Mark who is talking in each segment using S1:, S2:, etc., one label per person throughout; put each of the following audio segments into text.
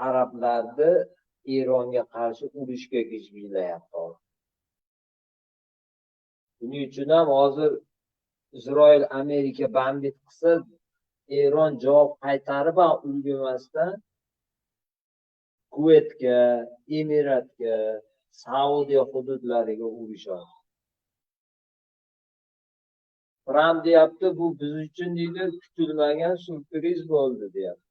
S1: Arablarni Eronga qarshi urushga gijinglayapti. Buning uchun ham hozir Isroil Amerika bambit qilsa, Eron javob qaytarib ham ulgurmasdan Kuvaytga, Emiratga, Saudiya hududlariga urushadi. Tramp deyapti, bu biz uchun deydi, kutilmagan syurpriz bo'ldi deyapti.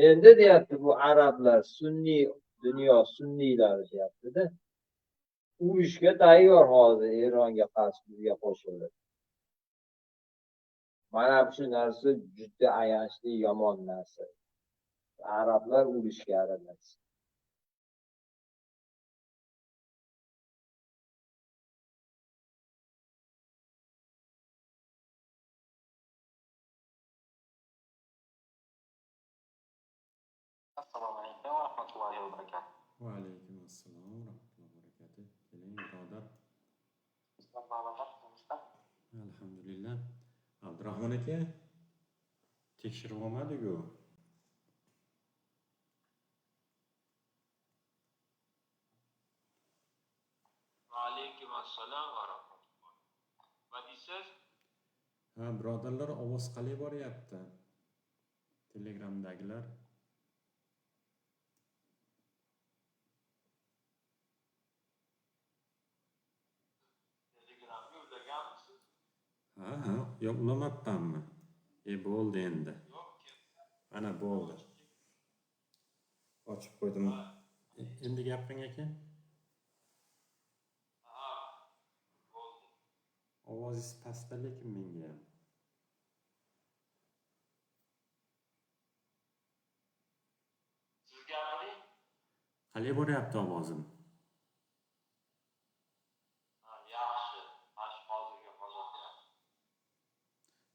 S1: Endi deyapti, bu arablar sunniy dunyo sunniylari deyapti-da. Urushga tayyor hozir Eronga qarshi bizga qo'shildi. Mana shu narsa juda ayanchli, yomon narsa. Arablar urushga aralashdi.
S2: Assalomu alaykum va rahmatullohi va barakatuh.
S3: Va alaykum assalom va rahmatullohi va barakatuh. Keling, birodar. Alhamdulillah. Abdurahmon aka, tekshirib olmadik-ku.
S4: Va alaykum assalom va rahmatulloh. Nima deysiz?
S3: Ha, birodarlar, ovoz qalay boryapti? Telegramdagilar.
S4: Telegramga ulaganmisiz?
S3: Ha, ha, yo ulamabmanmi? E, bo'ldi endi.
S4: Yo'q,
S3: Mana bo'ldi. Ochib qo'ydim. Endi gapiring aka.
S4: Ha, bo'ldi.
S3: Ovozingiz pastda lekin menga ham.
S4: Siz gapiring.
S3: Qalay boryapti ovozim?
S4: Ha, yaxshi. Mana shu hozirgi holat yaxshi.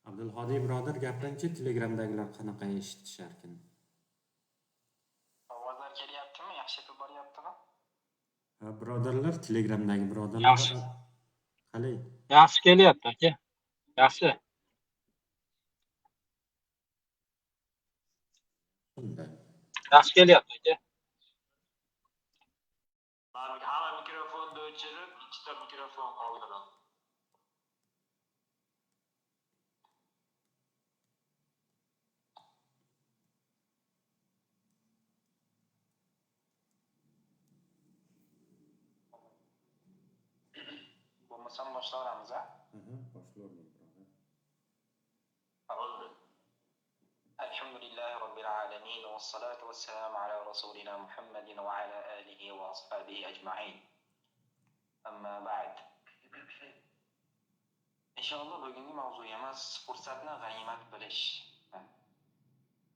S3: Abdulhodiy birodar gapiringchi, Telegramdagilar qanaqa eshitisharkin?
S2: Ovozlar kelyaptimi? Yaxshi yetib boryaptimi?
S3: Ha, birodarlar, Telegramdagi birodarlar
S5: Yaxshi.
S3: Qalay?
S5: Yaxshi kelyapti aka. Yaxshi.
S3: Unda.
S5: Yaxshi kelyapti aka.
S4: Man hamma mikrofonni o'chirib, ikkita mikrofon qoldiraman.
S2: Bo'lmasam boshlayveramiz, a?
S3: Aha, boshlayvering birodar.
S4: Bo'ldi.
S2: Alhamdulillahi robbil alamin vassalatu vassalamu ala rasulina Muhammadin va ala alihi va ashabihi ajma'in. Amma ba'd. Inshaalloh bugungi mavzuyimiz fursatni g'animat bilish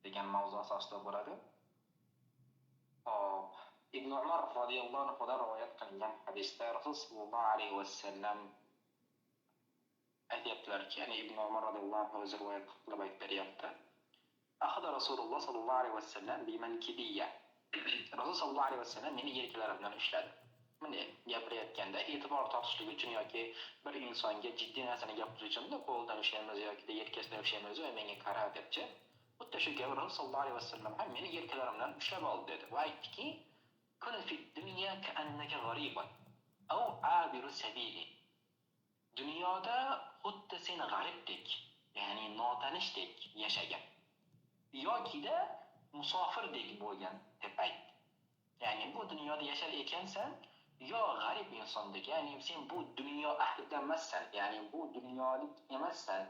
S2: degan mavzu asosida bo'ladi. Xo'p, Ibn Umar radhiyallohu anhudan rivoyat qilingan hadisda Rasul sallallohu alayhi vasallam aytyaptilarki, ya'ni Ibn Umar radhiyallohu anhu o'zi rivoyat qilib aytib beryapti. Akhada Rasululloh sallallohu alayhi vasallam bimankibiyya. Rasul sallallohu alayhi vasallam meni yelkalarimdan ushladi. Bunday gapirayotganda e'tibor tortishlik uchun yoki bir insonga jiddiy narsani gapirish uchun qo'ldan ushlaymiz yoki yelkasidan ushlaymiz va menga qara debchi. Xuddi shu kabi Rasul sallallohu alayhi vasallam ham meni yelkalarimdan ushlab oldi dedi va aytdiki: "Kun fid dunya ka'annaka g'aribun aw abiru sabili." Dunyoda xuddi sen g'aribdek, ya'ni notanishdek yashagan yokida musofirdek bo'lgan deb aytdi. Ya'ni bu dunyoda yashar ekansan, yo g'arib insondek, ya'ni sen bu dunyo ahlidan emassan, ya'ni bu dunyolik emassan,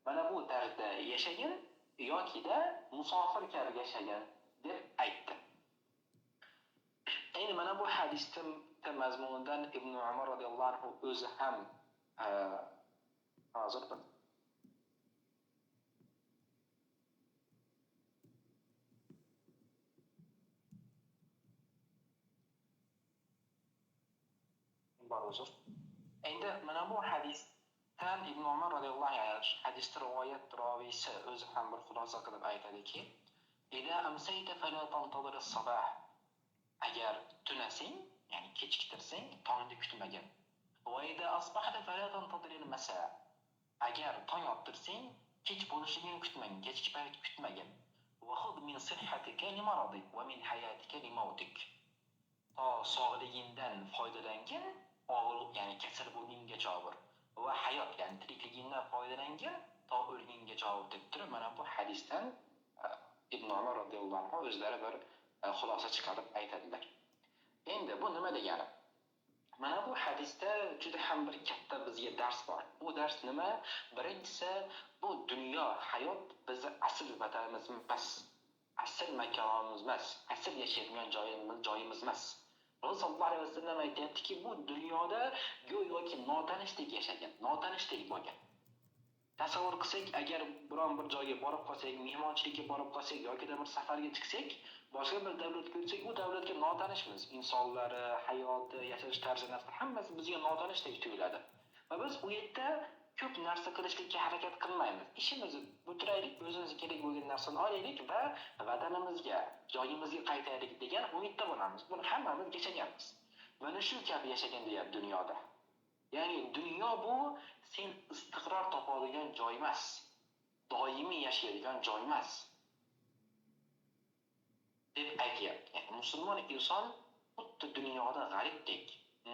S2: mana bu tarzda yashagin yokida musofir kabi yashagin deb aytdi. Endi mana bu hadisning mazmunidan Ibn Umar radhiyallohu anhu o'zi ham hozir bir bor uzr. Endi mana bu hadisdan Ibn Umar radhiyallohu anhu hadisda rivoyat roviysi o'zi ham bir xulosa qilib aytadiki: "Ida amsayta fala tantazir as-sabah." Agar tunasang, ya'ni kechiktirsang, tongni kutmagin. Va ida asbahta fala tantazir al-masa. Agar tong ottirsang, kech bo'lishini kutmagin, kechki payt kutmagin. Va xud min sihhatika li maradik va min hayatika li mautik. To sog'ligingdan foydalangin, og'riq, ya'ni kasal bo'lgungacha bir, va hayot, ya'ni tirikligingdan foydalangin to o'lgungacha deb turib, mana bu hadisdan Ibn Umar radhiyallohu anhu o'zlari bir xulosa chiqarib aytadilar. Endi bu nima degani? Mana bu hadisda juda ham bir katta bizga dars bor. Bu dars nima? Birinchisi, bu dunyo, hayot bizni asl vatanimiz emas, asl makonimiz emas, asl yashaydigan joyimiz emas. Rasul sallallohu alayhi vasallam aytayaptiki, bu dunyoda go'yoki notanishdek yashagan, notanishdek bo'lgan. Tasavvur qilsak, agar biron bir joyga borib qolsak, mehmonchilikka borib qolsak yoki bir safarga chiqsak, boshqa bir davlatga o'tsak, u davlatga notanishmiz. Insonlari, hayoti, yashash tarzi, hammasi bizga notanishdek tuyuladi. Va biz u yerda ko'p narsa qilishlikka harakat qilmaymiz. Ishimizni bitiraylik, o'zimizga kerak bo'lgan narsani olaylik va vatanimizga, joyimizga qaytaylik degan umidda bo'lamiz. Buni hammamiz yashaganmiz. Mana shu kabi yashagan deyapti dunyoda. Ya'ni dunyo bu sen istiqror topadigan joy emas, doimiy yashaydigan joy emas deb aytyapti. Ya'ni musulmon inson xuddi dunyoda g'aribdek,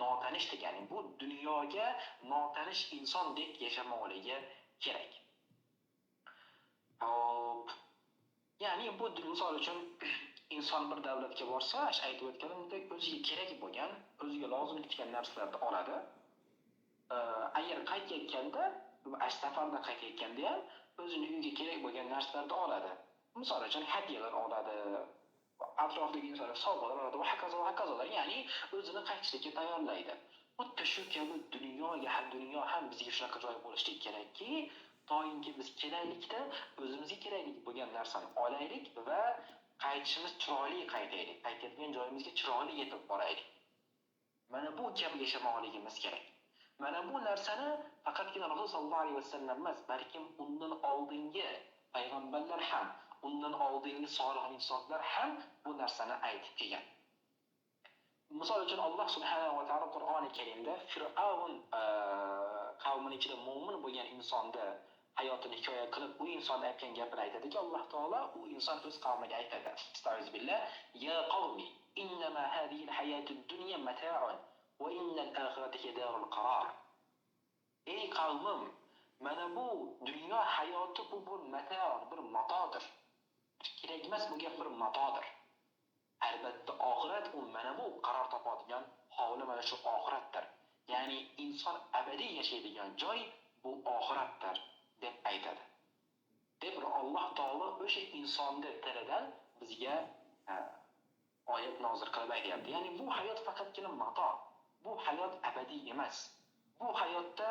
S2: notanishdek, ya'ni bu dunyoga notanish insondek yashamoqligi kerak. Hop. Ya'ni bu misol uchun inson bir davlatga borsa, aytib o'tganimdek, o'ziga kerak bo'lgan, o'ziga lozim ketgan narsalarni oladi. Agar qaytayotganda, safarda qaytayotganda ham o'zini uyiga kerak bo'lgan narsalarni oladi. Misol uchun hadyalar oladi, atrofdagi insonlar sovg'alar oladi va hokazo va hokazolar, ya'ni o'zini qaytishlikka tayyorlaydi. Xuddi shu kabi dunyo ham bizga shunaqa joy bo'lishi kerakki, toinki biz kelaylikda o'zimizga kerakli bo'lgan narsani olaylik va qaytishimiz chiroyli qaytaylik, qaytayotgan joyimizga chiroyli yetib boraylik. Mana bu kabi yashamoqligimiz kerak. Mana bu narsani faqatgina Rasul sallallohu alayhi vasallam emas, balkim undan oldingi payg'ambarlar ham, undan oldingi solih insonlar ham bu narsani aytib kelgan. Misol uchun Alloh subhanahu va taolo Qur'oni Karimda Fir'avn qavmining ichida mo'min bo'lgan insonni hayotini hikoya qilib, u inson aytgan gapini aytadiki, Alloh taolo u inson o'z qavmiga aytadi. Astagfirullah, ya qavmi, innama hadhihi al-hayatud dunya mata'un va innal akhirata hiya darul qarar. Ey qavmim, mana bu dunyo hayoti bu bir mato, bir matodir. Kerak emas bo'lgan bir matodir. Albatta oxirat u mana bu qaror topadigan hovli mana shu oxiratdir. Ya'ni inson abadiy yashaydigan joy bu oxiratdir deb aytadi. Deb Alloh taolo o'sha insonni tilidan bizga oyat nozil qilib aytyapti. Ya'ni bu hayot faqatgina mato. Bu hayot abadiy emas. Bu hayotda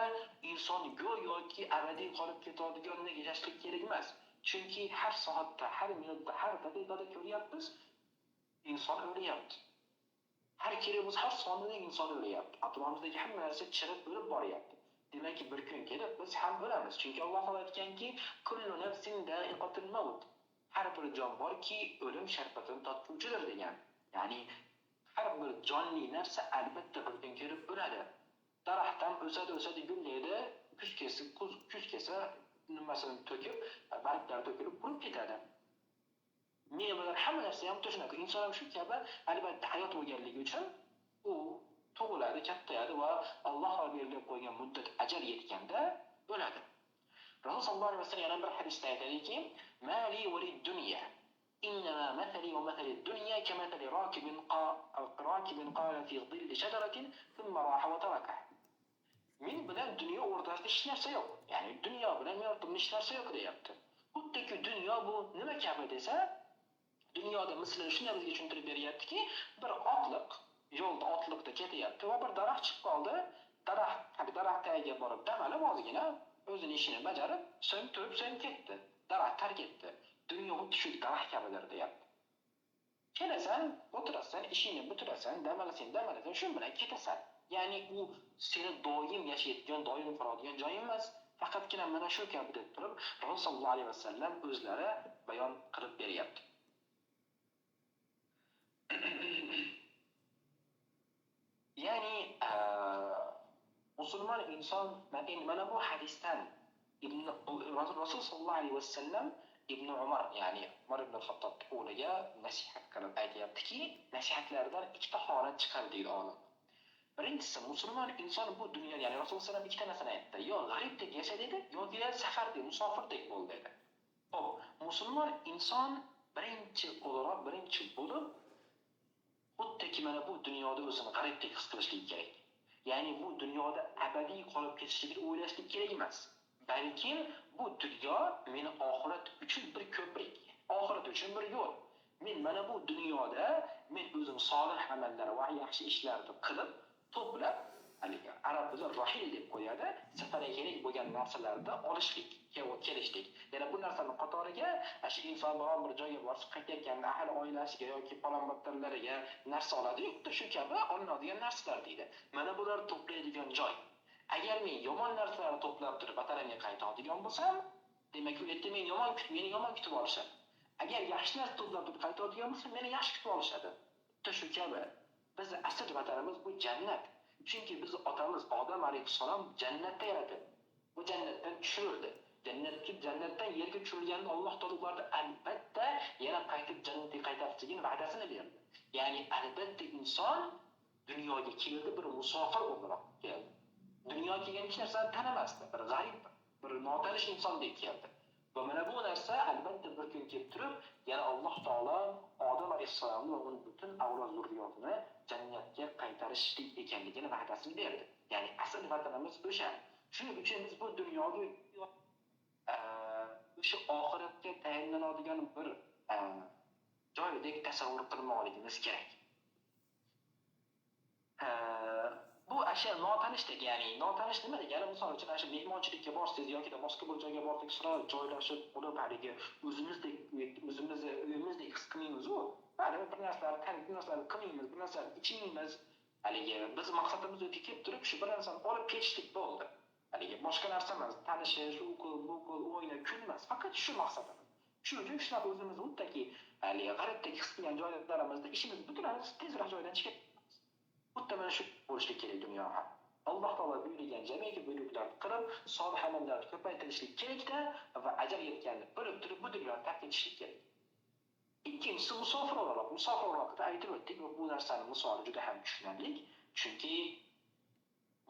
S2: inson go'yoki abadiy qolib ketadigandek yashashlik kerak emas. Chunki har soatda, har minutda, har daqiqada ko'ryapmiz, inson o'lyapti. Har kelimiz, har soniyada inson o'lyapti. Atrofimizdagi hamma narsa chirib o'lib boryapti. Demakki, bir kun kelib biz ham o'lamiz. Chunki Alloh taolo aytganki, kullu nafsin da'iqatul maut. Har bir jon borki, o'lim sharbatini totuvchidir degan. Ya'ni har bir jonli narsa albatta bir kun kelib o'ladi. Daraxt ham o'sadi, o'sadi, gullaydi, kuz kelsa nimasini to'kib, barglari to'kilib qurib ketadi. Mevalar, hamma narsa ham shunaqa. Inson ham shu kabi albatta hayot bo'lganligi uchun u tug'iladi, kattayadi va Alloh belgilab qo'ygan muddat ajal yetganda o'ladi. Rasul sallallohu alayhi vasallam yana bir hadisda aytadiki, "Mali va lid-dunya innama mathali va mathali ad-dunya kamathali rakibin qala fi dhilli shajaratin thumma raha va tarakaha." Men bilan dunyo o'rtasida hech narsa yo'q. Ya'ni dunyo bilan men o'rtamda hech narsa yo'q deyapti. Xuddiki dunyo bu nima kabi desa, dunyoda misli shunday bizga tushuntirib beryaptiki, bir otliq yo'lda otliqda ketyapti va bir daraxt chiqib qoldi. Daraxt tagiga borib dam olib ozgina o'zini ishini bajarib, so'ng turib so'ng ketdi. Daraxt tark etdi. Dunyo xuddi shu daraxt kabidir deyapti. Kelasan, o'tirasan, ishingni bitirasan, dam olasan, shu bilan ketasan. Ya'ni u seni doim yashaydigan, doim qoladigan joy emas. Faqatgina mana shu kabi deb turib, Rasul sallallohu alayhi vasallam o'zlari bayon qilib beryapti. Ya'ni musulmon inson mana bu hadisdan Rasul sallallohu alayhi vasallam Ibn Umar, ya'ni Umar ibn Xattob o'g'liga nasihat qilib aytyaptiki, nasihatlaridan ikkita holat chiqadi deydi olim. Birinchisi, musulmon inson bu dunyoda, ya'ni Rasululloh sallam ikkita narsani aytdi. Yo g'aribdek yasha dedi, yoki safardek, musofirdek bo'l dedi. Xo'p, musulmon inson birinchi o'laroq, birinchi bo'lib xuddiki mana bu dunyoda o'zini g'aribdek his qilishligi kerak. Ya'ni bu dunyoda abadiy qolib ketishligini o'ylashlik kerak emas. Balkim bu dunyo meni oxirat uchun bir ko'prik, oxirat uchun bir yo'l. Men mana bu dunyoda men o'zim solih amallar va yaxshi ishlarni qilib, to'plab, haligi arab tilida rohil deb qo'yadi, safarga kerak bo'lgan narsalarni olishlik, kelishlik. Yana bu narsani qatoriga shu inson biron bir joyga borsa qaytayotganda ahli oilasiga yoki falon battarlariga narsa oladi, xuddi shu kabi olinadigan narsalar deydi. Mana bular to'playdigan joy. Agar men yomon narsalarni to'plab turib vatanimga qaytadigan bo'lsam, demak u yerda men yomon kutib, meni yomon kutib olishadi. Agar yaxshi narsa to'plab turib qaytadigan bo'lsam, meni yaxshi kutib olishadi. Xuddi shu kabi biz asl vatanimiz bu jannat. Chunki biz otamiz Odam alayhissalom jannatda yaratildi. Bu jannatdan tushirildi. Jannatdan yerga tushirilganda Alloh taolo ularni albatta yana qaytib jannatga qaytarishligini va'dasini berdi. Ya'ni albatta inson dunyoga keldi, bir musofir o'laroq keldi. Dunyoga kelgan hech narsani tanimasdi, bir g'arib, bir notanish insondek keldi. Va mana bu narsa albatta bir kun kelib turib, yana Alloh taolo Odam alayhissalomni va uning butun avlod zurriyotini jannatga qaytarishlik ekanligini va'dasini berdi. Ya'ni asl vatanimiz o'sha. Shuning uchun biz bu dunyoga o'sha oxiratga tayinlanadigan bir joydek tasavvur qilmoqligimiz kerak. Bu asha notanishdek, ya'ni notanish nima degani? Misol uchun asha mehmonchilikka borsangiz yoki boshqa bir joyga borsangiz, chiroyli joylashib bo'lib haligi o'zimizdek, o'zimizni uyimizdek his qilmaymiz-u. Baribir bir narsalarni tanib, bir narsalarni qilmaymiz, bir narsalarni ichmaymiz. Haligi biz maqsadimiz o'tga kelib turib, shu bir narsani olib ketishlik bo'ldi. Haligi boshqa narsa emas, tanishish, u qil, bu qil, o'yna, kulmas. Faqat shu maqsadimiz. Shuning uchun shunaqa o'zimizni xuddiki haligi g'aribdek his qilgan joylarimizda ishimiz bitiramiz, tezroq joydan chiqib xuddi mana shu bo'lishlik kerak dunyo ham. Alloh taolo buyurgan jamiki buyruqlarni qilib, solih amallarni ko'paytirishlik kerakda va ajal yetganini bilib turib bu dunyoni tark etishlik kerak. Ikkinchisi musofir o'laroq. Musofir o'laroqda aytib o'tdik va bu narsani misoli juda ham tushunarli. Chunki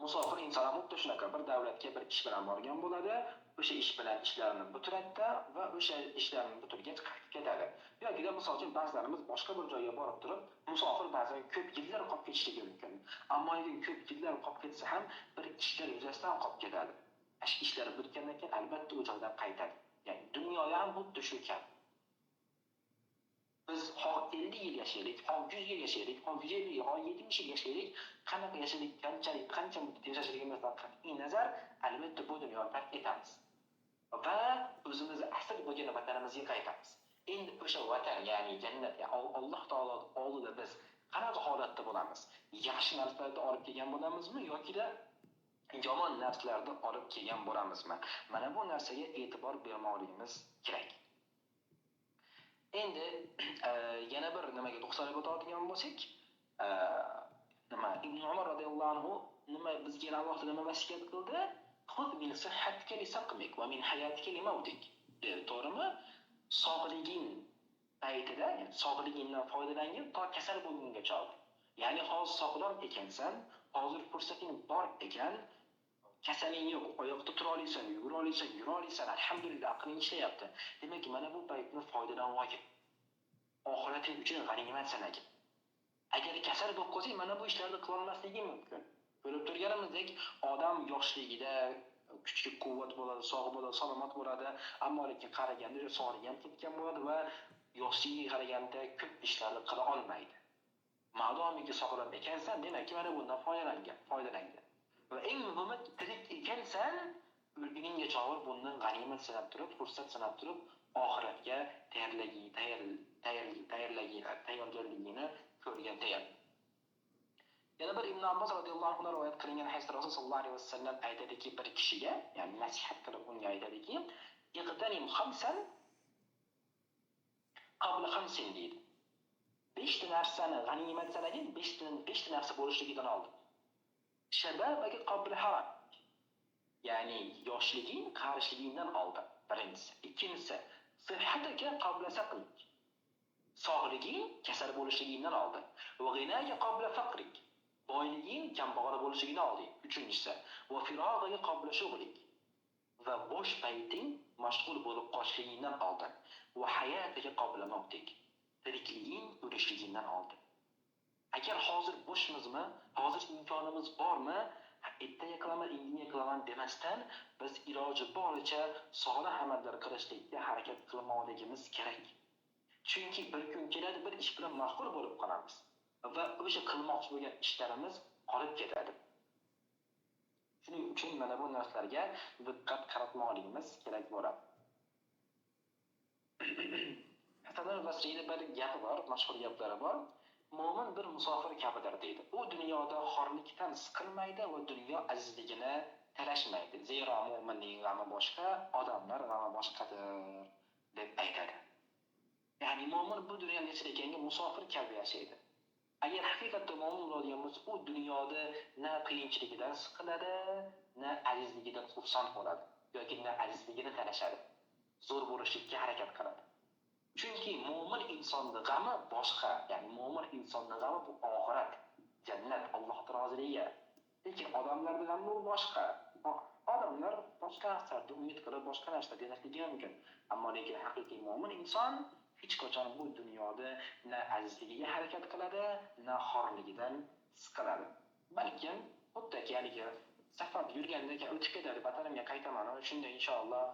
S2: musofir inson ham xuddi shunaqa bir davlatga bir ish bilan borgan bo'ladi, o'sha ish bilan ishlarini bitiradida va o'sha ishlarini bitirgach qaytib ketadi. Yoki misol uchun ba'zilarimiz boshqa bir joyga borib turib, musofir ba'zan ko'p yillar qolib ketishligi mumkin. Ammo lekin ko'p yillar qolib ketsa ham bir ishlar yuzasidan qolib ketadi. Shu ishlari bitgandan keyin albatta u joydan qaytadi. Ya'ni dunyoda ham xuddi shu kabi. Biz xoh 50 yil yashaylik, xoh 100 yil yashaylik, xoh 150 yil, xoh 70 yil yashaylik, qanaqa yashaylik, qanchalik, qancha muddat yashashligimizdan qat'iy nazar, albatta bu dunyoni tark etamiz. Va o'zimizni asl bo'lgan vatanimizga qaytamiz. Endi o'sha vatan, ya'ni jannat, ya'ni Alloh taolo oldida biz qanaqa holatda bo'lamiz? Yaxshi narsalarni olib kelgan bo'lamizmi yoki yomon narsalarni olib kelgan bo'lamizmi? Mana bu narsaga e'tibor bermoqligimiz kerak. Endi yana bir nimaga to'xtalib o'tadigan bo'lsak, nima Ibn Umar radhiyallohu anhu nima bizga Alloh nima vasiyat qildi? Xud min sihhatika li saqmik va min hayatika li mautik. Dedi, to'g'rimi? Sog'liging paytida, ya'ni sog'ligingdan foydalangin to kasal bo'lgungacha. Ya'ni hozir sog'lom ekansan, hozir fursating bor ekan, kasaling yo'q, oyoqda tura olasan, yugura olasan, yura olasan, alhamdulillah, aqling ishlayapti. Demak, mana bu paytni foydalanib olgin. Oxirating uchun g'animat sanagin. Agar kasal bo'lib qolsang, mana bu ishlarni qila olmasliging mumkin. Ko'rib turganimizdek, odam yoshligida kuchli quvvat bo'ladi, sog' bo'ladi, salomat bo'ladi, ammo lekin qaraganda sog'ligi ham ketgan bo'ladi va yoshligiga qaraganda ko'p ishlarni qila olmaydi. Madomiki sog'lom ekansan, demak, mana bundan foydalangan, foydalangan. Va eng muhimi, tirik ekansan, o'lguninggacha bundan g'animat sanab turib, fursat sanab turib, oxiratga tayyorgarligini ko'rgan tayyor. Yana bir Ibn Abbos radhiyallohu anhu rivoyat qilingan hadisda Rasululloh sollallohu alayhi vasallam aytadiki, bir kishiga, ya'ni nasihat qilib unga aytadiki, "Iqtanim khamsan qabla khamsin" deydi. 5 ta narsani g'animat sanagin, 5 ta narsa bo'lishligidan oldin. Shababaka qabla haram. Ya'ni yoshliging qarishligingdan oldin birinchisi. Ikkinchisi, Sihhataka qabla saqlik. Sog'liging kasal bo'lishligidan oldin. Va g'inaka qabla faqrik. Boyliging kambag'al bo'lishligidan oldin. Uchinchisi, va firog'aka qabla shughlik. Va bo'sh payting mashg'ul bo'lib qolishligidan oldin. Va hayotaka qabla mavtik. Tirikliging o'lishligidan oldin. Agar hozir bo'shmizmi, hozir imkonimiz bormi, ertaga qilaman, indinga qilaman demasdan biz iloji boricha solih amallar qilishlikka harakat qilmoqligimiz kerak. Chunki bir kun keladi, bir ish bilan mashg'ul bo'lib qolamiz va o'sha qilmoqchi bo'lgan ishlarimiz qolib ketadi. Shuning uchun mana bu narsalarga diqqat qaratmoqligimiz kerak bo'ladi. Hasan al-Basriyda bir gapi bor, mashhur gaplari bor. Mo'min bir musofir kabidir deydi. U dunyoda xorlikdan siqilmaydi va dunyo azizligini talashmaydi. Zero mo'minning g'ami boshqa, odamlar g'ami boshqadir deb aytadi. Ya'ni mo'min bu dunyoda yashayotganga musofir kabi yashaydi. Agar haqiqatda mo'min bo'ladigan bo'lsa, u dunyoda na qiyinchiligidan siqiladi, na azizligidan xursand bo'ladi yoki na azizligini talashadi. Zo'r bo'lishlikka harakat qiladi. Chunki mo'min insonning g'ami boshqa, ya'ni mo'min insonning g'ami bu oxirat, jannat, Alloh roziligi. Lekin odamlarning g'ami bu boshqa. Odamlar boshqa narsalarga umid qilib, boshqa narsalarga yashashi mumkin. Ammo lekin haqiqiy mo'min inson hech qachon bu dunyoda na azizligiga harakat qiladi, na xorligidan siqiladi. Balkim xuddiki haligi safarda yurganda o'tib ketadi, vatanimga qaytaman, shunda inshaalloh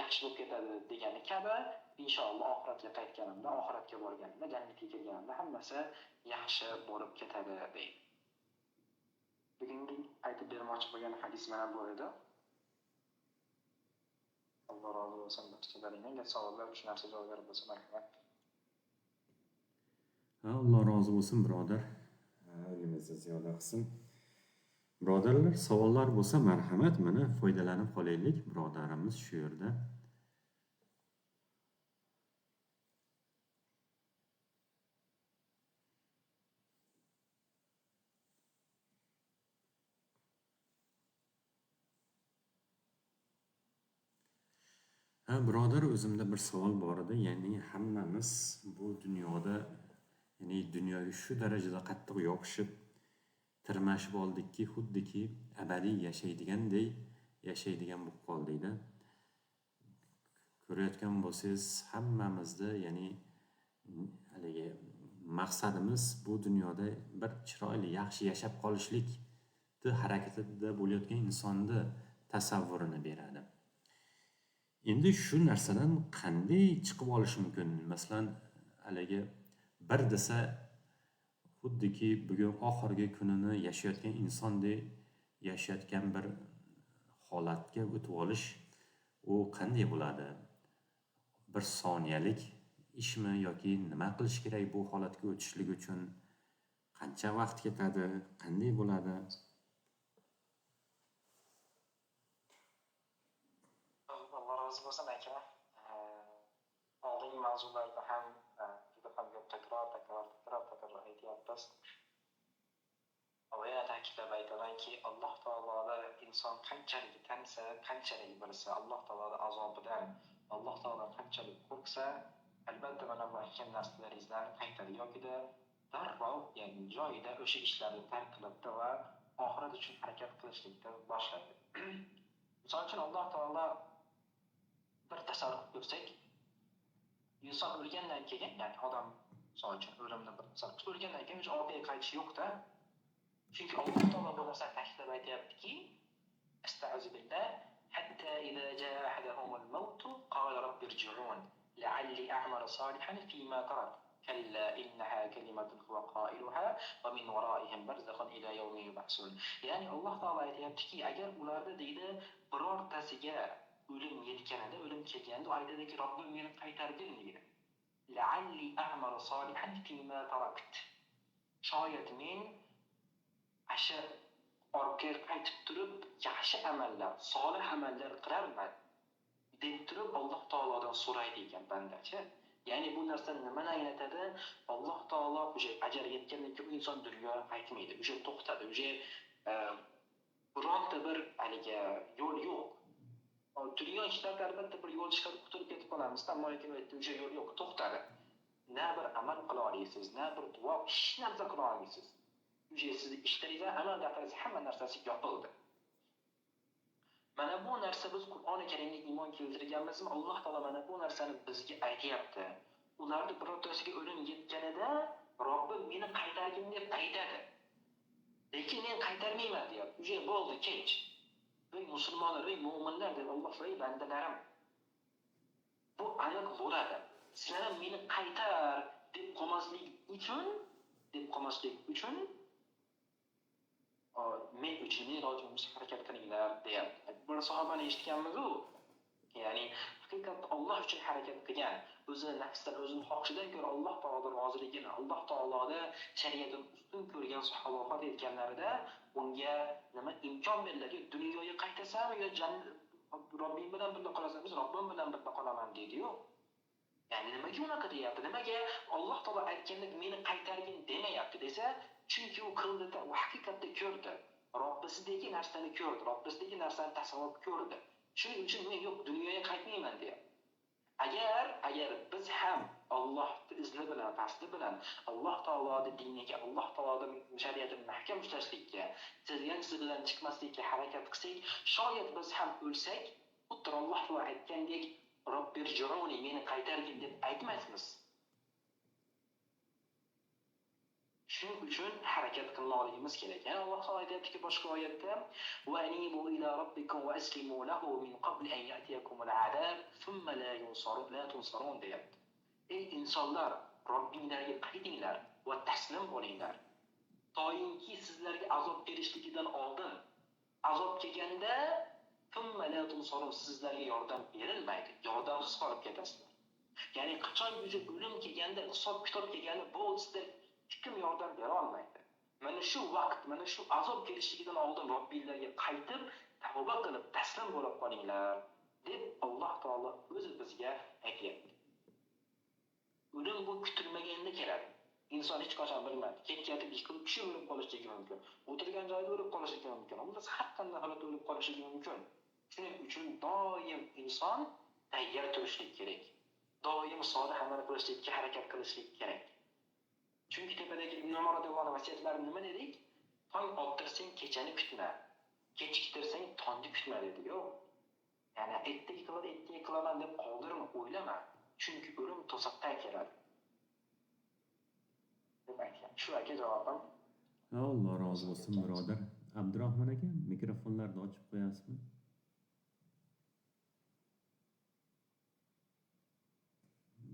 S2: yaxshi bo'lib ketadi degani kabi, inshaalloh oxiratga qaytganimda, oxiratga borganimda, jannatga kirganimda hammasi yaxshi bo'lib ketadi deydi. Bugungi aytib bermoqchi bo'lgan hadis mana bu edi. Alloh rozi bo'lsin barchalaringdan. Agar savollar, shu narsa javoblar bo'lsa, marhamat.
S3: Alloh rozi bo'lsin, birodar. Ilmingizni ziyoda qilsin. Birodarlar, savollar bo'lsa marhamat, mana foydalanib qolaylik. Birodarimiz shu yerda. Ha, birodar, o'zimda bir savol bor edi. Ya'ni hammamiz bu dunyoda, ya'ni dunyoga shu darajada qattiq yopishib, tirmashib oldikki, xuddiki abadiy yashaydigandek yashaydigan bo'lib qoldik-da. Ko'rayotgan bo'lsangiz, hammamizda, ya'ni haligi maqsadimiz bu dunyoda bir chiroyli, yaxshi yashab qolishlikni harakatida bo'layotgan insonni tasavvurini beradi. Endi shu narsadan qanday chiqib olish mumkin? Masalan, haligi bir desa xuddiki bugun oxirgi kunini yashayotgan insondek yashayotgan bir holatga o'tib olish, u qanday bo'ladi? Bir soniyalik ishmi yoki nima qilish kerak bu holatga o'tishlik uchun? Qancha vaqt ketadi? Qanday bo'ladi?
S2: Alloh rozi bo'lsin aka. Oldingi mavzularda ham juda ham ko'p takror aytyapmiz. Va yana ta'kidlab aytamanki, Alloh taoloda inson qanchalik tanisa, qanchalik bilsa, Alloh taoloning azobidan, Alloh taolo qanchalik qo'rqsa, albatta mana bu aytgan narsalaringizdan qaytadi yokida darrov, ya'ni joyida o'sha ishlarni tark qiladi va oxirat uchun harakat qilishlikni boshlaydi. Misol uchun Alloh taolo bir tasavvur qilib ko'rsak, inson o'lgandan keyin, ya'ni odam misol uchun o'limni bir tasavvur qilib o'lgandan keyin o'sha orqaga qaytish yo'q-da. Chunki Alloh taolo bu narsani ta'kidlab aytyaptiki, astag'firu billah, hatta idza jaa ahadahumul maut qala rabbi irji'un la'alli a'malu salihan fima tarak kalla innaha kalimatun huwa qailuha va min waraihim barzakhun ila yawmi yub'asun. Ya'ni Alloh taolo aytyaptiki, agar ularda deydi birortasiga o'lim yetganida, o'lim kelganda u aytadiki, Robbim meni qaytargin deydi. La'alli a'malu salihan fima tarakt. Shoyat men asha orqaga qaytib turib yaxshi amallar, solih amallar qilarman deb turib Alloh taolodan so'raydi ekan bandachi. Ya'ni bu narsa nimani anglatadi? Alloh taolo o'sha ajal yetgandan keyin inson dunyoga qaytmaydi, o'sha to'xtadi, o'sha bironta bir haligi yo'l yo'q. Dunyo ishlarida albatta bir yo'l chiqarib qutulib ketib qolamiz, ammo lekin u yerda o'sha yo'l yo'q, to'xtadi. Na bir amal qila olasiz, na bir duo, hech narsa qila olmaysiz. O'sha sizni ishlaringiz, amal daftaringiz, hamma narsasi yopildi. Mana bu narsa biz Qur'oni Karimga iymon keltirganmizmi? Alloh taolo mana bu narsani bizga aytyapti. Ularni birortasiga o'lim yetganida Robbim meni qaytargin deb aytadi. Lekin men qaytarmayman deyapti. O'sha bo'ldi, kech. Ey musulmonlar, ey mo'minlar deb Alloh ey bandalarim. Bu aniq bo'ladi. Sizlar meni qaytar deb qolmaslik uchun, men uchun men rozi bo'lishga harakat qilinglar deyapti. Bir sahobani eshitganmiz-u, ya'ni haqiqatda Alloh uchun harakat qilgan, o'zini nafsidan, o'zini xohishidan ko'ra Alloh taoloning roziligini, Alloh taoloda shariatini ustun ko'rgan sahoba vafot etganlarida unga nima imkon beriladi? Dunyoga qaytasanmi yo Robbing bilan birga qolasan, biz Robbim bilan birga qolaman deydi-yu. Ya'ni nimaga unaqa deyapti? Nimaga Alloh taolo aytgandek meni qaytargin demayapti desa, chunki u qildi, u haqiqatda ko'rdi. Robbisidagi narsani ko'rdi, Robbisidagi narsani tasavvur ko'rdi. Shuning uchun men yo'q, dunyoga qaytmayman deyapti. Agar biz ham Allohning izni bilan, fazli bilan Alloh taoloning diniga, Alloh taoloning shariatini mahkam ushlashlikka, chizgan chizig'idan chiqmaslikka harakat qilsak, shoyat biz ham o'lsak, xuddi Alloh taolo aytgandek, Robbirji'uni, meni qaytargin deb aytmasmiz. Shuning uchun harakat qilmoqligimiz kerak. Ya'ni Alloh taolo aytayaptiki boshqa oyatda: "Va anibu ila robbikum va aslimu lahu min qabli an ya'tiyakumul azab thumma la yunsarun la tunsarun" deyapti. Ey insonlar, Robbinglarga qaytinglar va taslim bo'linglar. Toyinki sizlarga azob kelishligidan oldin, azob kelganda thumma la tunsarun, sizlarga yordam berilmaydi, yordamsiz qolib ketasizlar. Ya'ni qachon o'lim kelganda, hisob kitob kelganda bo'ldi, sizlar hech kim yordam bera olmaydi. Mana shu vaqt, mana shu azob kelishligidan oldin Robbinglarga qaytib, tavba qilib, taslim bo'lib qolinglar deb Alloh taolo o'zi bizga aytyapti. O'lim bu kutilmaganda keladi. Inson hech qachon bilmaydi. Ketayotib yiqilib tushib o'lib qolishligi mumkin. O'tirgan joyida o'lib qolishligi mumkin. Xullas, har qanday holatda o'lib qolishligi mumkin. Shuning uchun doim inson tayyor turishlik kerak. Doim solih amal qilishlikka harakat qilishlik kerak. Chunki tepadagi Ibn Umar radhiyallohu anhu vasiyatlari nima dedik? Tong ottirsang kechani kutma, kechiktirsang tongni kutma dedi. Yo'q. Ya'ni ertaga qiladi, ertaga qilaman deb qoldirma, o'ylama. Chunki o'lim to'satdan keladi. Deb aytgan. Shu aka javobim.
S3: Alloh rozi bo'lsin, birodar. Abdurahmon aka, mikrofonlarni ochib qo'yasizmi?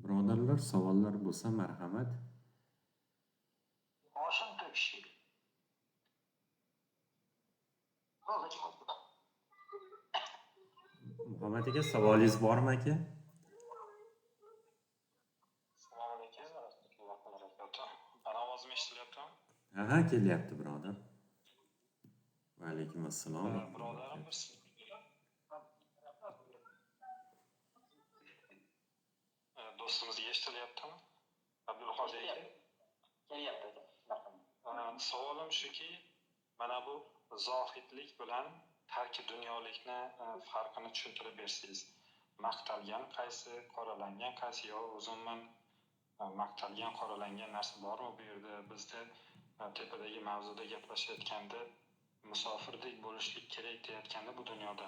S3: Birodarlar, savollar bo'lsa marhamat.
S4: Boshim to'kishlik.
S3: Muhammad aka, savolingiz bormi aka?
S5: Assalomu alaykum va rahmatullohi va barakatuh. Mani ovozim eshitilyaptimi?
S3: Ha, kelyapti birodar. Va alaykum assalom.
S5: Birodarim, do'stimizga eshitilyaptimi? Abdulqodir aka.
S2: Kelyapti aka.
S5: Savolim shuki, mana bu zohidlik bilan tarki dunyolikni farqini tushuntirib bersangiz. Maqtalgan qaysi, qoralangan qaysi, yo o'zimman maqtalgan, qoralangan narsa bormi bu yerda? Bizda tepadagi mavzuda gaplashayotganda musofirdek bo'lishlik kerak deyotganda bu dunyoda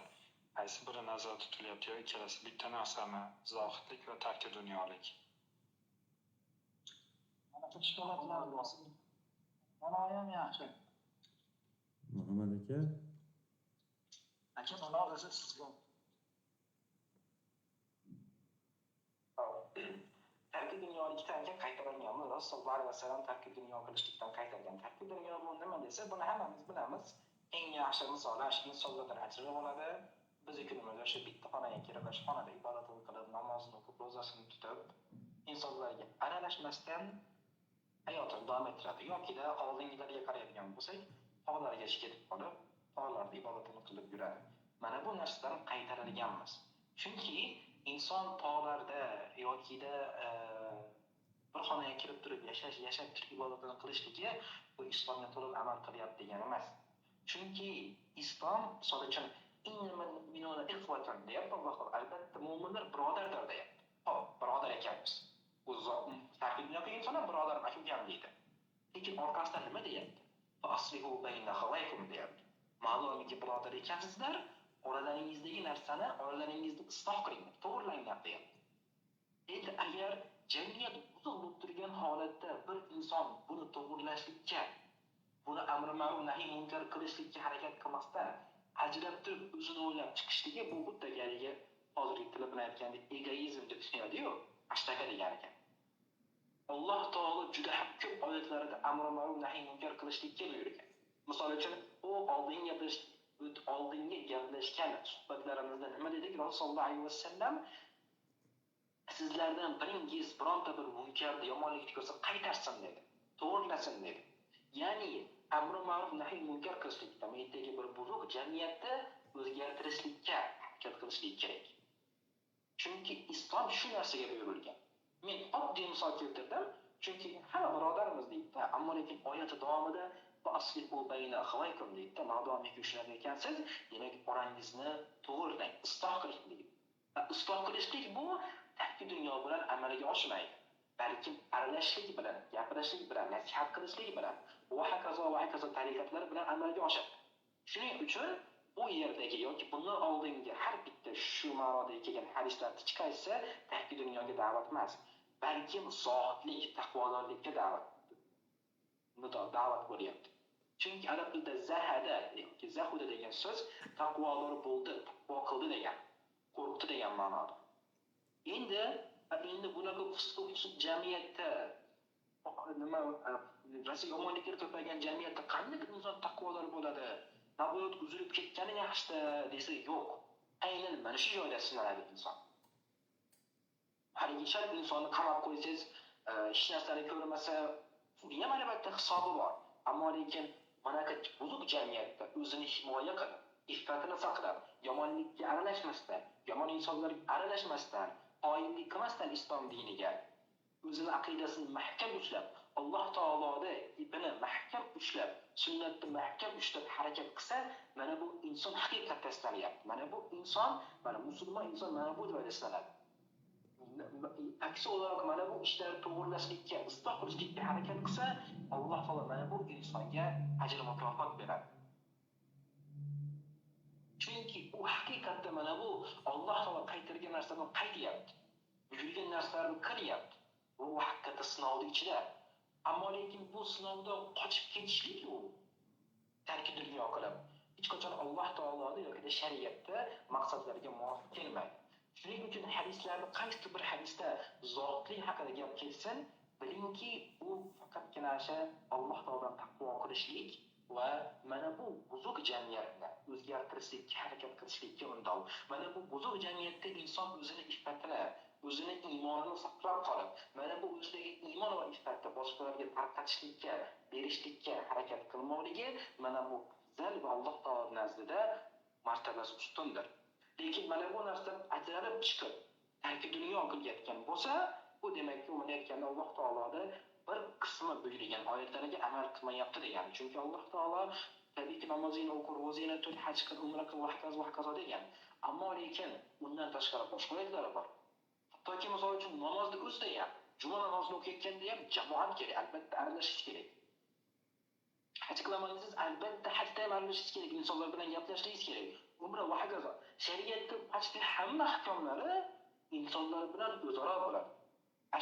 S5: qaysi biri nazarda tutilyapti yo ikkalasi bitta narsami? Zohidlik va tarki dunyolik.
S4: Mana ishkolatlar bor. Mana ham yaxshi.
S3: Muhammad aka.
S4: Aka, mana o'zi sizga.
S2: Tarki dunyolikdan qaytarilganmi? Rasululloh sollallohu alayhi vasallam tarki dunyo qilishlikdan qaytargan. Tarki dunyo bu nima desa, buni hammamiz bilamiz. Eng yaxshi misoli shu insonlardan ajralib oladi. Biz kunimizda o'sha bitta xonaga kirib, o'sha xonada ibodatini qilib, namozini o'qib, ro'zasini tutib, insonlarga aralashmasdan hayotini davom ettiradi. Yokida oldingilarga qaraydigan bo'lsak, tog'larga ketib qolib, tog'larda ibodatini qilib yuradi. Mana bu narsadan qaytarilganmiz. Chunki inson tog'larda yokida bir xonaga kirib turib yashab turib ibodatini qilishligi bu islomga to'liq amal qilyapti degani emas. Chunki islom, misol uchun, Innamal mu'minuna ikhwatun deyapti Alloh taolo. Albatta mo'minlar birodardir deyapti. Xo'p, birodar ekanmiz. U tarki dunyo qilgan inson ham birodarim, aka ukam deydi. Lekin orqasidan nima deyapti? Fa aslihu bayna akhawaykum deyapti. Ma'lumki birodar ekansizlar, oralaringizdagi narsani oralaringizni isloh qilinglar, to'g'rilanglar deyapti. Endi agar jamiyat buzuq bo'lib turgan holatda bir inson buni to'g'rilashlikka, buni amri ma'ruf nahiy munkar qilishlikka harakat qilmasdan ajrab turib o'zini o'ylab chiqishligi bu xuddi haligi hozirgi tili bilan aytganda egoizm deb tushunadi-yu, ashtaka degan ekan. Alloh taolo juda ham ko'p oyatlarida amri ma'ruf nahiy munkar qilishlikka buyurgan. Misol uchun, u oldingi gaplashgan suhbatlarimizda nima dedik? Rasululloh alayhi vasallam sizlardan biringiz bironta bir munkarni, yomonlikni ko'rsa qaytarsin dedi, to'g'rilasin dedi. Ya'ni amri ma'ruf nahiy munkar qilishlik, jamiyatdagi bir buzuq jamiyatni o'zgartirishlikka harakat qilishlik kerak. Chunki islom shu narsaga buyurilgan. Men oddiy misol keltirdim, chunki hamma birodarimiz deydi, ammo lekin oyati davomida va aslihu bayna akhawaykum deydi. Madomiki shunaqa ekansiz, demak orangizni to'g'rilang, isloh qiling deydi. Va isloh qilishlik bu tarki dunyo bilan amalga oshmaydi, balki aralashishlik bilan, gapirishlik bilan, nasihat qilishlik bilan va hokazo va hokazo tariqatlar bilan amalga oshadi. Shuning uchun bu yerdagi yoki bundan oldingi har bitta shu ma'noda kelgan hadislar hech qaysi tarki dunyoga da'vat emas, balki zohidlik, taqvodorlikka da'vat bo'lyapti. Chunki arab tilida zahada yoki zahuda degan so'z taqvodor bo'ldi, taqvo qildi degan, qo'rqdi degan ma'noda. Endi bunaqa fisq jamiyatda nima rosa yomonliklar ko'paygan jamiyatda qanday inson taqvodor bo'ladi? Nabot uzilib ketgani yaxshi desa yo'q. Aynan mana shu joyda sinaladi inson. Haligi shart insonni qamab qo'ysangiz, hech narsani ko'rmasa, uni ham albatta hisobi bor. Ammo lekin bunaqa buzuq jamiyatda o'zini himoya qilib, iffatini saqlab, yomonlikka aralashmasdan, yomon insonlarga aralashmasdan, xoinlik qilmasdan islom diniga o'zini aqidasini mahkam ushlab, Alloh taoloda ipini mahkam ushlab, sunnatni mahkam ushlab harakat qilsa, mana bu inson haqiqatda sinayapti. Mana bu inson, mana musulmon inson mana bu joyda sinaladi. Aksi o'laroq mana bu ishlarni to'g'rilashlikka, isloh qilishlikka harakat qilsa, Alloh taolo mana bu insonga ajr mukofot beradi. Chunki u haqiqatda mana bu Alloh taolo qaytargan narsadan qaytyapti. Buyurgan narsalarni qilyapti. Bu haqiqatda sinovning ichida. Ammo lekin bu sinovdan qochib ketishlik u tarki dunyo qilib, hech qachon Alloh taoloning yoki shariatda maqsadlarga muvofiq kelmaydi. Shuning uchun hadislarda qaysi bir hadisda zohidlik haqida gap kelsin, bilingki u faqatgina o'sha Alloh taolodan taqvo qilishlik va mana bu buzuq jamiyatni o'zgartirishlikka harakat qilishlikka undov. Mana bu buzuq jamiyatda inson o'zini iffatini, o'zini iymonini saqlab qolib, mana bu o'zidagi iymon va iffatni boshqalarga tarqatishlikka, berishlikka harakat qilmoqligi mana bu afzal va Alloh taolo nazdida martabasi ustundir. Lekin mana bu narsa ajralib chiqib, tarki dunyo qilayotgan bo'lsa, bu demakki, uni aytganda Alloh taoloda bir qismi buyurgan oyatlarga amal qilmayapti degani. Chunki Alloh taolo tabiiyki namozingni o'qi, ro'zangni tut, haj qil, umra qil va hokazo va hokazo degan. Ammo lekin undan tashqari boshqa oyatlar bor. Hattoki misol uchun namozni o'zida ham, juma namozini o'qiyotganda ham jamoat kerak, albatta aralashish kerak. Haj qilaman desangiz, albatta hajda ham aralashish kerak, insonlar bilan gaplashishingiz kerak. Umra va hokazo. Shariatda hajning hamma ahkomlari insonlar bilan o'zaro bo'ladi.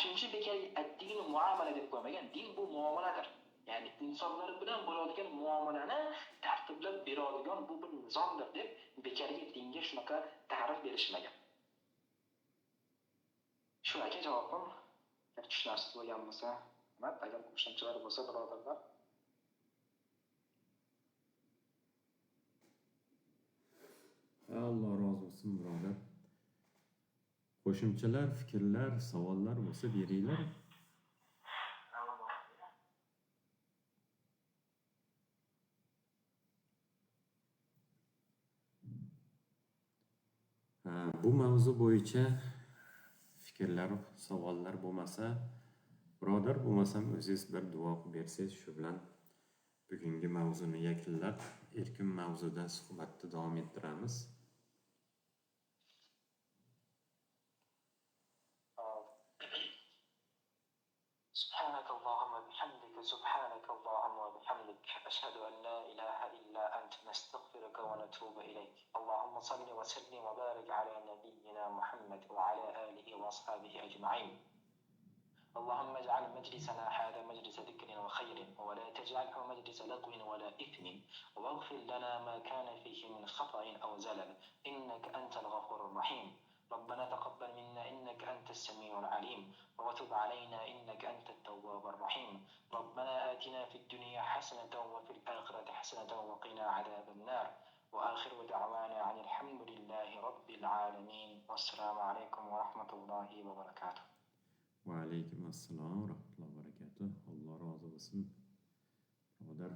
S2: Shuning uchun bekorga ad-dinu muomala deb qo'ymagan. Din bu muomaladir. Ya'ni insonlar bilan bo'ladigan muomalani tartiblab beradigan bu bir nizomdir deb bekorga dinga shunaqa ta'rif berishmagan. Shu aka javobim, agar tushunarsiz bo'lgan bo'lsa, rahmat. Agar qo'shimchalar bo'lsa, birodarlar.
S3: Alloh rozi bo'lsin, birodar. Qo'shimchalar, fikrlar, savollar bo'lsa beringlar. Bu mavzu bo'yicha fikrlar, savollar bo'lmasa, birodar bo'lmasam o'zingiz bir duo qilib bersangiz, shu bilan Bugungi mavzuni yakunlab, erkin mavzuda suhbatni davom ettiramiz.
S2: سبحانك اللهم وبحمدك، سبحانك اللهم وبحمدك، أشهد أن لا إله إلا أنت، نستغفرك ونتوب إليك. اللهم صل وسلم وبارك على نبينا محمد وعلى آله وأصحابه أجمعين. اللهم اجعل مجلسنا هذا مجلس ذكر وخير، ولا تجعله مجلس لغو ولا إثم، واغفر لنا ما كان فيه من خطأ أو زلل، إنك أنت الغفور الرحيم. ربنا تقبل منا إنك أنت السميع العليم، وتب علينا إنك أنت التواب الرحيم. ربنا آتنا في الدنيا حسنة وفي الآخرة حسنة وقنا عذاب النار. وآخر دعوانا عن الحمد لله رب العالمين، والسلام عليكم ورحمة الله وبركاته.
S3: Va alaykum assalom va rahmatullohi va barakatuh. Alloh rozi bo'lsin. Birodar.